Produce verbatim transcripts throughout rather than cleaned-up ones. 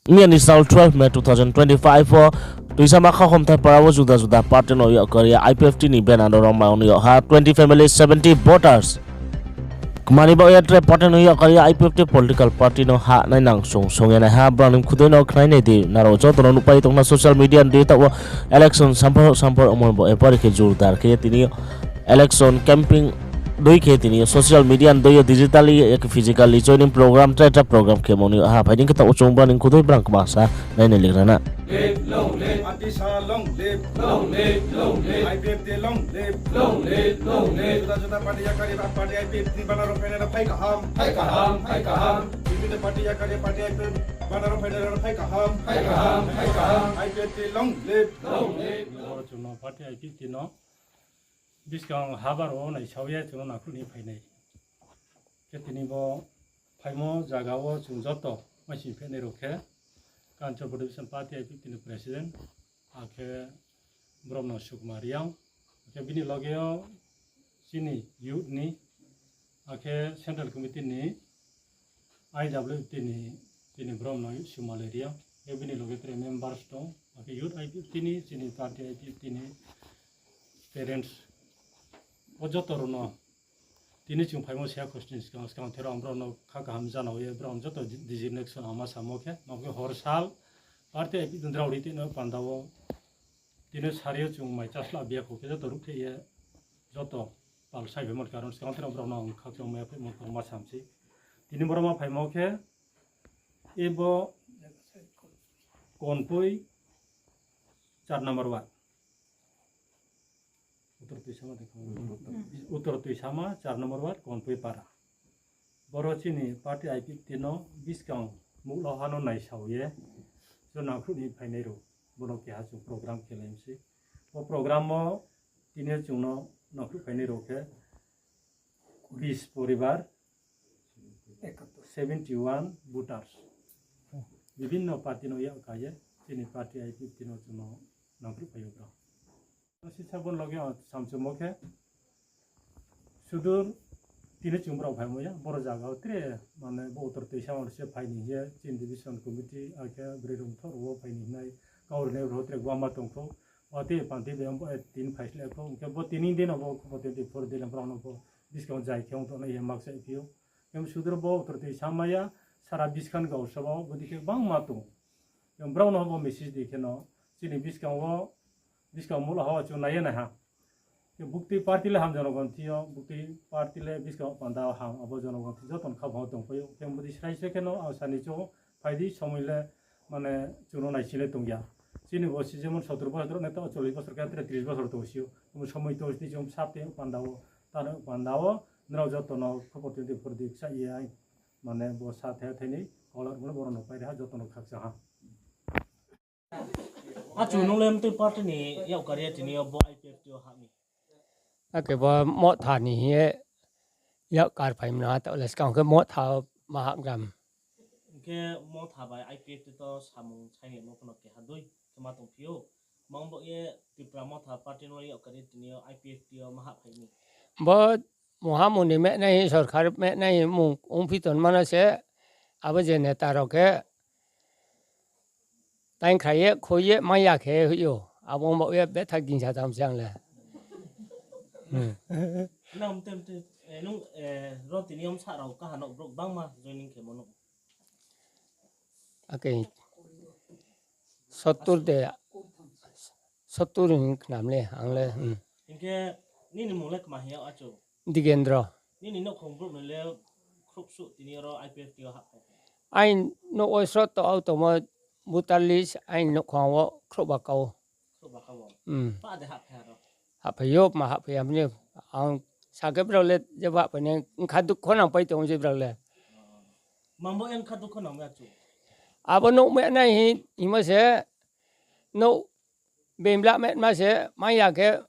Miya ni sal twelve May two thousand twenty-five wo Tuisama Khakhomthai para wo juda juda party no yak kar ye I P F T ni banner no rao mai ong yag ha twenty families, seventy voters. Kmani baoh ye tre party no yak kar ye I P F T political party no ha nai nang sung sung ye nai ha, brao ni khudoi no khnai nai di, nrao joto no nuhpai tong na social media ni dui taoh wo election samphor samphor omo bo epari khe jordar khe tini election camping dui khe tini social media ni dui yo digitally ya khe physically joining program, tre tre program khe moni ha. Phai di khe taoh wo chung brao ni khudoi brang kma sa nai nai lik rana. Live, long live. Party sa long live. Long live, long live. I P F T long live. Long live, long live. Juda juda party yakari ba party I P F T banner rao phainai rao phai kaham. Phai kaham, phai kaham. Bibhinno party yakari party I P F T banner rao phainai rao phai kaham. Phai kaham, phai kaham. I P F T long live. Long live. Boro chung no party I P F T no buskang habar wo naisao ye chung no nangkhruh ni phainai. Khe tini bo phaimo zaga wo chung joto maising phehnai rao khe, Kanchanpur Division Party I P F T ni President, akhe bromno Sukumar Reang, akhe bini loge yo chini youth ni, akhe Central Committee ni, I W F T ni, chini bromno Sumali Reang, akhe bini loge tre members tong, akhe youth I P F T ni, chini party I P F T ni parents, o joto rao no tini chung phaimo se question skang skang thero ang brao no kha kaham jana ye brao joto designation ama samo khe, ma khe hor sal party I P F T ni drao ri tini panda wo tini sari yo chung mai chasla biya kho khe joto ruhkhe ye joto pal sai phaimo karon skang thero brao no ang kha khe maya phaimo tong ma samsi. Tini brao ma phaimo khe ebo Konpui char number ward. Uttor Tuisama, Uttor Tuisama, char number ward, Konpui para. Boro chini party I P F T no buskang muhla ha no naisao ye, chung nangkhruh ni phainai rao, bono keha chung program khe lai msi. Bo program wo tini chung no nangkhruh phainai rao khe bis poribar, seventy one voters. Bibhinno party no yak ka ye, chini party I P F T no chung no nangkhruh phai yo brao. Sisa bon loge ang samchumo khe, sudur tini chung brao phaimo ya, boro zaga wo tre, mane bo Uttor Tuisama se phai ni ye, chini division committee, akhe Broi Rungthor wo phai ni nai, kau rinai rao tre gbangma tong kho, watoi panti de bo tini phai sle kho, hing khe bo tini din abo kho bo twenty four din brao no bo buskang jai khe ong tongnai ye makchai phi ou. Khe sudur bo Uttor Tuisama ya, sara buskang gau saba wo bodei khe gbangma tong. Khe brao no bo message di kheno, chini buskang wo, buskang muhla ha wo chung nai ye nai ha. Khe buktui party le ham jonogonthi yo, buktui party le buskang panda wo ham, abo jonogonthi joto ni khaphang wo tongpai ou. Khe bodei srai se kheno ang sani chung phai di somoi le mane chung no naising le tong ya. Chini bo si jemon sottor bosor ne taoh chollish bosor khe tre tris bosor tong si ou. Omo somoi tong si di chung bsa tei panda wo, tano panda wo, nrao joto no khupo twenty four di kchai ye ai. Mane bo sa the thai ni, kolar mane boro no pai ri ha, joto no khakchang ha. Achu nung le mtui party ni yak kar ye tini yo bo I P F T yo hah mi. Ake bo Motha ni hing ye yak kar phai mna ha, taoh le skang khe Motha ma hah gram. Hing khe Motha bai I P F T to samung sainglaimo pho no keha dui khe ma tongphi ou. Mang bo ye Tipra Motha party no yak kar ye tini yo I P F T yo ma hah phai mi. Bo Mohamoni mehnai, sorkar mehnai mung ongphi tongma no se, abo je neta rao khe taingkhrai ye, khoi ye, mai ya khe hoih ou. Abo ong baoh ye betha gingsa tham se ang le. Nang mte mte, eh, nung, eh, ro tini yo bsa rao kaha no brouh gbangma joining khemo no? Ake sottur de, sottur hing khnam le, ang le. Hing khe nini mung le kma hing ya achu? Digendro. Nini nouhkhong brouh no le khrouhsuh tini aro I P F T yo hahphai? Aini nouh wo sroh to au tongmo, voter list aini nouhkhong wo khrouhba kau. Khrouhba kau. Hmm. Pa de hahphai aro? Hahphai yo, ma hahphai ya mani. Ang sa khe brao le jeba hahphai nai, bkha dukho nang pai tong se brao le. Mang bo bkha dukho nang ya chu? Abo nouh mehnai hi, hingmo se, nouh bembla metma se, mai ya khe,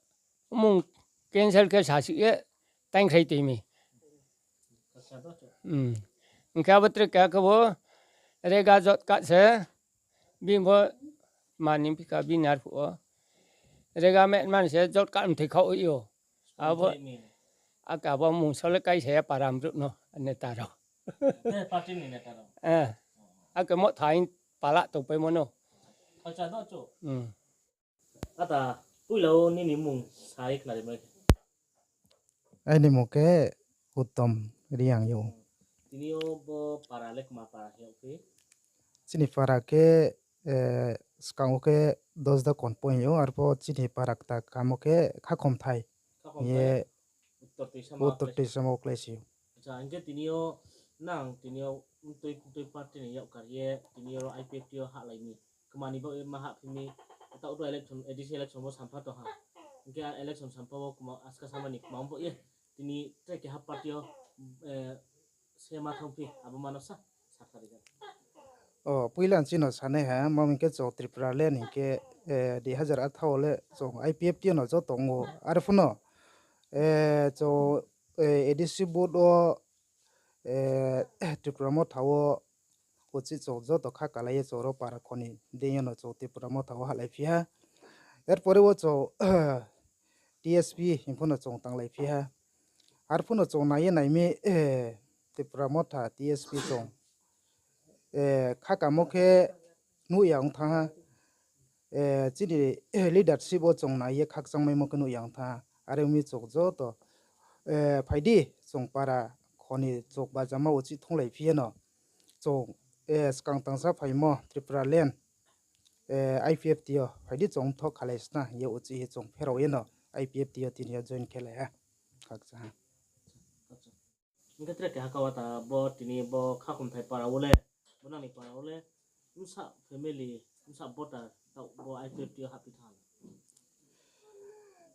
mung cancel khe sasi ye, taingkhrai toi mi. Hmm. Hing khe abo tre keha khe bo, rega jot card se, bini bo mani phika bini arphuh wo. Rega metma se jot card mthoi khaoh yo. Abo, ake abo mungsa le kaisa ya para brouh no, neta rao. Party ni neta rao? Eh. Ake Motha hing pala tongpaimo no. Acha, no chu. Hmm. Ata, puila o nini mung sai khnari mai. Aini mung khe Uttom Reang yo. Tini o bo para le kma para hing phi? Chini para khe, eh, skang o khe Dosda Konpo hing yo, arpho chini para kta kamo khe Khakhomthai. Khakhomthai. Ye Uttor Toisama Uttor klai si. Toisama klai si. Acha, hingkhe tini o nang tini o tui, tui party ni yak kar ye tini o I P F T o hahlai mi. Kma ni bo ma hah phi mi, taoh do election, A D C election bo sampha tong ha. Hingkhe a election sampha o kma aska sama ni kma bo ye. Tini tre keha party o, eh, se ma thang phi, abo mano sa, sa kari kha. O, puila chini sanai ha, ma hingkhe chung Tripura le hingkhe, eh, dui hazar atharo le chung I P F T no joto tongo. Arphuno, eh, chung, eh, A D C vote o, eh, Tripura Motha o uchih chung joto kha kalai ye chung ro para khoni deing yo no chung Tripura Motha o hahlai phi ha. Erpore o chung T S P hing pho no chung tanglai phi ha. Arphuno chung nai ye nai mi, eh, Tripura Motha T S P chung, eh, kha kamo khe nuh ya ong thanng ha. Eh, chini, eh, leadership o chung nai ye khakchangmaimo khe nuh ya ong thanng ha. Are ong mi chung joto, eh, phai di chung para khoni chung bajama uchih thunglai phi ye no. Chung, eh, skang tangsa phaimo Tripura land, eh, I P F T o phai di chung mthoh khalai sna hing ye uchih ye chung pherao ye no I P F T o tini yo join khe lai ha. Khakchang ha. Hingkhe tre keha kau ata bo tini bo Khakhomthai para o le, bo nang ni para o le, bsa family, bsa voter taoh bo I P F T o hahphi thanng ha?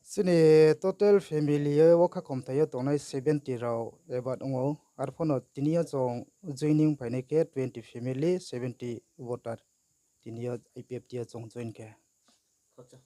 Chini total family o Khakhomthai o tongnai seventy rao ebat ong ou. Arphuno tini yo chung joining phainai khe twenty family, seventy voter. Tini yo I P F T o chung join khe. Khakchang.